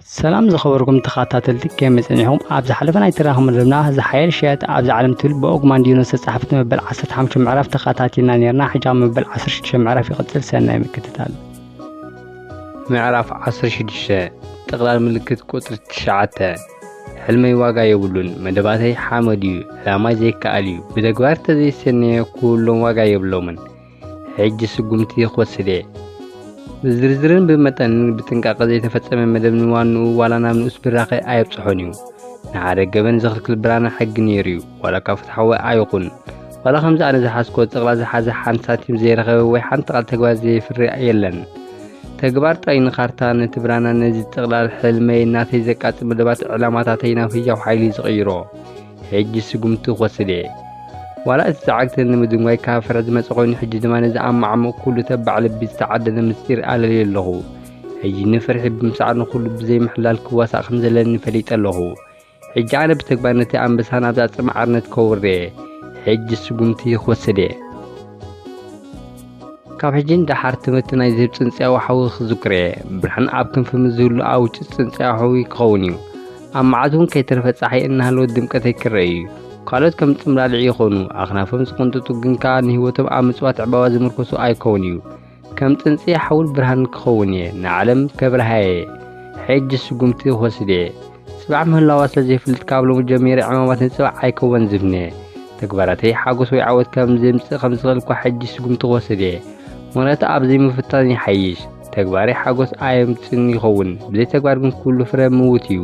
ሰላም ዝኸበርኩም ተኸታተልቲ፣ ከመይ ጸኒሕኩም? ኣብ ዝሓለፈ ናይ ትራኽ መደብና ዝሓየል ሸያጢ ኣብዚ ዓለም ትብል ብኦግማን ዲኖ ዝተጻሕፈት መበል ዓሰርተ ሓሙሽተ ምዕራፍ ተኸታቲልና ነርና። ሕጂ ኣብ መበል ዓሰርተ ሽዱሽተ ምዕራፍ ይቕጽል። ሰናይ ምክትታል። ምዕራፍ ዓሰርተ ሽዱሽተ፣ ጥቕላል ምልክት ቁጽሪ ትሽዓተ። ሕልመይ ዋጋ የብሉን፣ መደባተይ ሓመድ እዩ፣ ዕላማይ ዘይከኣል እዩ፣ ብተግባር ተዘይሰነየ ኩሎም ዋጋ የብሎምን። ሕጂ ስጉምቲ ክወስድ እየ። ብዝርዝርን ብመጠንን ብጥንቃቐ ዘይተፈጸመ መደብ ንዋንኡ ዋላ ናብ ንኡስ ብራኸ ኣየብጽሖን እዩ። ንሓደ ገበን ዘኽልክል ብራና ሕጊ ነይሩ እዩ፣ ዋላ እኳ ፍትሓዊ ኣይኹን። ዋላ ከምዚ ኣነ ዝሓዝኮ ጥቕላ ዝሓዘ ሓንቲ ሳንቲም ዘይረኸበ ወይ ሓንቲ ቃል ተግባር ዘየፍሪ የለን። ተግባር ጥራይ ንኻርታ ነቲ ብራና ነዚ ጥቕላል ሕልመይ ናተይ ዘቃጽል መደባት ዕላማታተይ ናብ ህያው ሓይሊ ዝቕይሮ። ሕጂ ስጉምቲ ክወስድ እየ። ዋላ እቲ ጸዓግቲ ንምድንጓይ ካብ ፍረ ዝመጸ ኮይኑ፣ ሕጂ ድማ ነዚ ኣብ ማዕሙቕ ኩሉ ተባዕ ልቢ ዝተዓደነ ምስጢር ኣለልዮ ኣለኹ። ሕጂ ንፍርሒ ብምስዓር ንኹሉ ብዘይ ምሕላል ክዋሳእ ከም ዘለኒ ፈሊጠ ኣለኹ። ሕጂ ኣነ ብተግባር ነቲ ኣንበሳ ናብዛ ጽምዓርነት ከውርድ እየ። ሕጂ ስጉምቲ ክወስድ እየ። ካብ ሕጂ ንደሓር ትምህርቲ ናይ ዝህብ ጽንጽያዊ ሓዊ ክዝክሮ እየ። ብርሃን ኣብ ክንፊ ምስ ዝህሉ ኣብ ውሽጢ ጽንጽያዊ ሓዊ ክኸውን እዩ። ኣብ መዓልቲ እውን ከይተረፈ ጸሓይ እናሃለወት ድምቀተይ ክረአ እዩ። ካልኦት ከም ጽምብላሊዕ ይኾኑ፣ ኣኽናፎም ዝቕንጥጡ ግን ከኣ ንህይወቶም ኣብ ምጽዋት ዕምባባ ዝምርኮሱ ኣይከውን እዩ። ከም ጽንጽያ ሓውን ብርሃን ክኸውን እየ፣ ንዓለም ከብርሃ እየ። ሕጂ ስጉምቲ ክወስድ እየ። ጽባሕ ምህላዋ ስለ ዘይፈልጥ ካብ ሎሚ ጀሚረ ዕማማት ንጽባሕ ኣይከወን ዝብነ። ተግባራተይ ሓጎስ ወይ ዓወት ከም ዘምጽእ ከም ዝኽእል እኳ ሕጂ ስጉምቲ ክወስድ እየ። ምኽንያቱ ኣብ ዘይምፍታን ይሓይሽ። ተግባረይ ሓጎስ ኣየምጽእን ይኸውን፣ ብዘይ ተግባር ግን ኩሉ ፍረ ምዉት እዩ።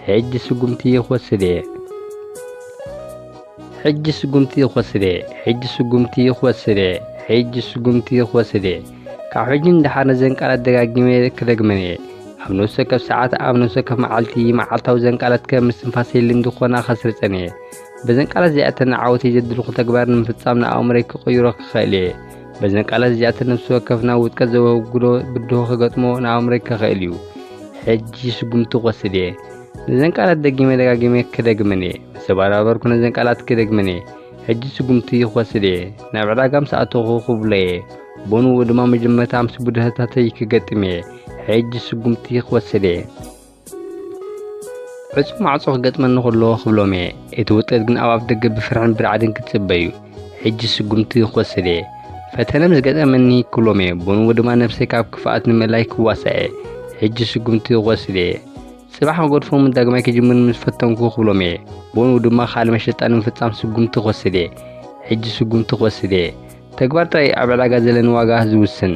ሕጂ ስጉምቲ ክወስድ እየ። ሕጂ ስጉምቲ ክወስድ እየ። ሕጂ ስጉምቲ ክወስድ እየ። ሕጂ ስጉምቲ ክወስድ እየ። ካብ ሕጂ ንደሓር ነዘን ቃላት ደጋጊመ ክደግመን እየ። ኣብ ነፍሲ ወከፍ ሰዓት፣ ኣብ ነፍሲ ወከፍ መዓልቲ፣ መዓልታዊ ዘን ቃላት ከም ምስትንፋሰይ ልምዲ ክኾና ከስርጸን እየ። በዘን ቃላት እዚኣተን ንዓወተይ ዘድልኹ ተግባር ንምፍጻም ንኣእምሮይ ክቕይሮ ክኽእል እየ። በዘን ቃላት እዚኣተን ነፍሲ ወከፍ ናብ ውድቀት ዘወግዶ ብድሆ ክገጥሞ ንኣእምሮይ ክኽእል እዩ። ሕጂ ስጉምቲ ክወስድ እየ። ነዘን ቃላት ደጊመ ደጋጊመ ክደግመን እየ። ምስ ተበራበርኩ ነዘን ቃላት ክደግመን እየ። ሕጂ ስጉምቲ ክወስድ እየ። ናብ ዕዳጋ ምስ ኣተኹ ክብሎ እየ። ብንኡ ድማ መጀመርታ ምስ ብድሆታተይ ክገጥም እየ። ሕጂ ስጉምቲ ክወስድ እየ። ዕጹው ማዕጾ ክገጥመኒ ከሎ ክብሎም እየ። እቲ ውጥረት ግን ኣብ ኣፍደገ ብፍርሕን ብራዕድን ክጽበ እዩ። ሕጂ ስጉምቲ ክወስድ እየ። ፈተነ ምስ ገጠመኒ ክብሎም እየ። ብንኡ ድማ ነብሰይ ካብ ክፍኣት ንምእላይ ክዋሳእ እየ። ሕጂ ስጉምቲ ክወስድ እየ። ጽባሕ ክገድፎምን ዳግማይ ክጅምር ምስ ፈተንኩ ክብሎም እየ። ብንኡ ድማ ካልእ መሸጣ ንምፍጻም ስጉምቲ ክወስድ እየ። ሕጂ ስጉምቲ ክወስድ እየ። ተግባር ጥራይ ኣብ ዕዳጋ ዘለኒ ዋጋ ዝውስን።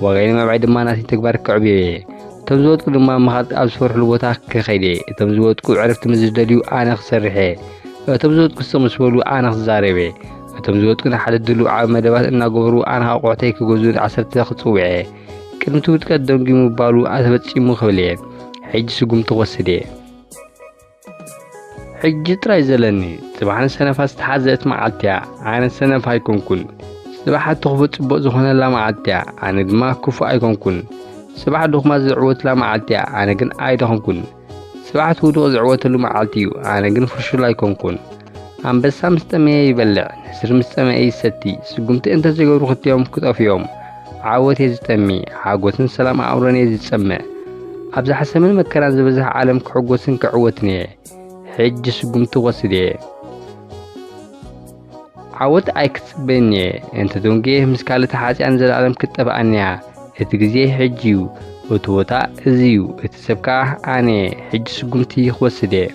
ዋጋይ ንምዕባይ ድማ ናተይ ተግባር ከዕብዮ እየ። እቶም ዝወድቁ ድማ ምኻድ ኣብ ዝፈርሕሉ ቦታ ክኸይድ እየ። እቶም ዝወድቁ ዕረፍቲ ምስ ዝደልዩ ኣነ ክሰርሕ እየ። እቶም ዝወድቁ ስቕ ምስ በሉ ኣነ ክዛረብ እየ። እቶም ዝወድቁ ንሓደ ድሉው ዓቢ መደባት እናገበሩ ኣነ ኣቑሑተይ ክገዝኡ ንዓሰርተ ክጽውዕ እየ። ቅድሚ እቲ ውድቀት ደንጒ ምባሉ ተፈጺሙ ክብል እየ። ሕጂ ስጉምቲ ክወስድ እየ። ሕጂ ጥራይ ዘለኒ፣ ጽባሕ ንሰነፋት ዝተሓዘት መዓልቲ እያ። ኣነ ሰነፍ ኣይኮንኩን። ጽባሕ እቲ ክፉእ ጽቡቕ ዝኾነላ መዓልቲ እያ። ኣነ ድማ ክፉእ ኣይኮንኩን። ጽባሕ ድኹማት ዝዕወትላ መዓልቲ እያ። ኣነ ግን ኣይደኸምኩን። ጽባሕ እቲ ውዱቕ ዝዕወተሉ መዓልቲ እዩ። ኣነ ግን ፍሹል ኣይኮንኩን። ኣንበሳ ምስ ጠመየ ይበልዕ፣ ንስር ምስ ጸመአ ይሰቲ። ስጉምቲ እንተ ዘይገብሩ ክልቲኦም ክጠፍኡ እዮም። ዓወት እየ ዝጠሚ፣ ሓጎስን ሰላም ኣእምሮን እየ ዝጸምእ። ኣብዛ ሕሰምን መከራን ዝበዝሓ ዓለም ክሕጎስን ክዕወትን እየ። ሕጂ ስጉምቲ ክወስድ እየ። ዓወት ኣይክጽበይን እየ። እንተ ደንጉየ ምስ ካልእ ተሓጺኣ ንዘለኣለም ክትጠፍኣኒ እያ። እቲ ግዜ ሕጂ እዩ። እቲ ቦታ እዚ እዩ። እቲ ሰብ ከኣ ኣነ እየ። ሕጂ ስጉምቲ ክወስድ እየ።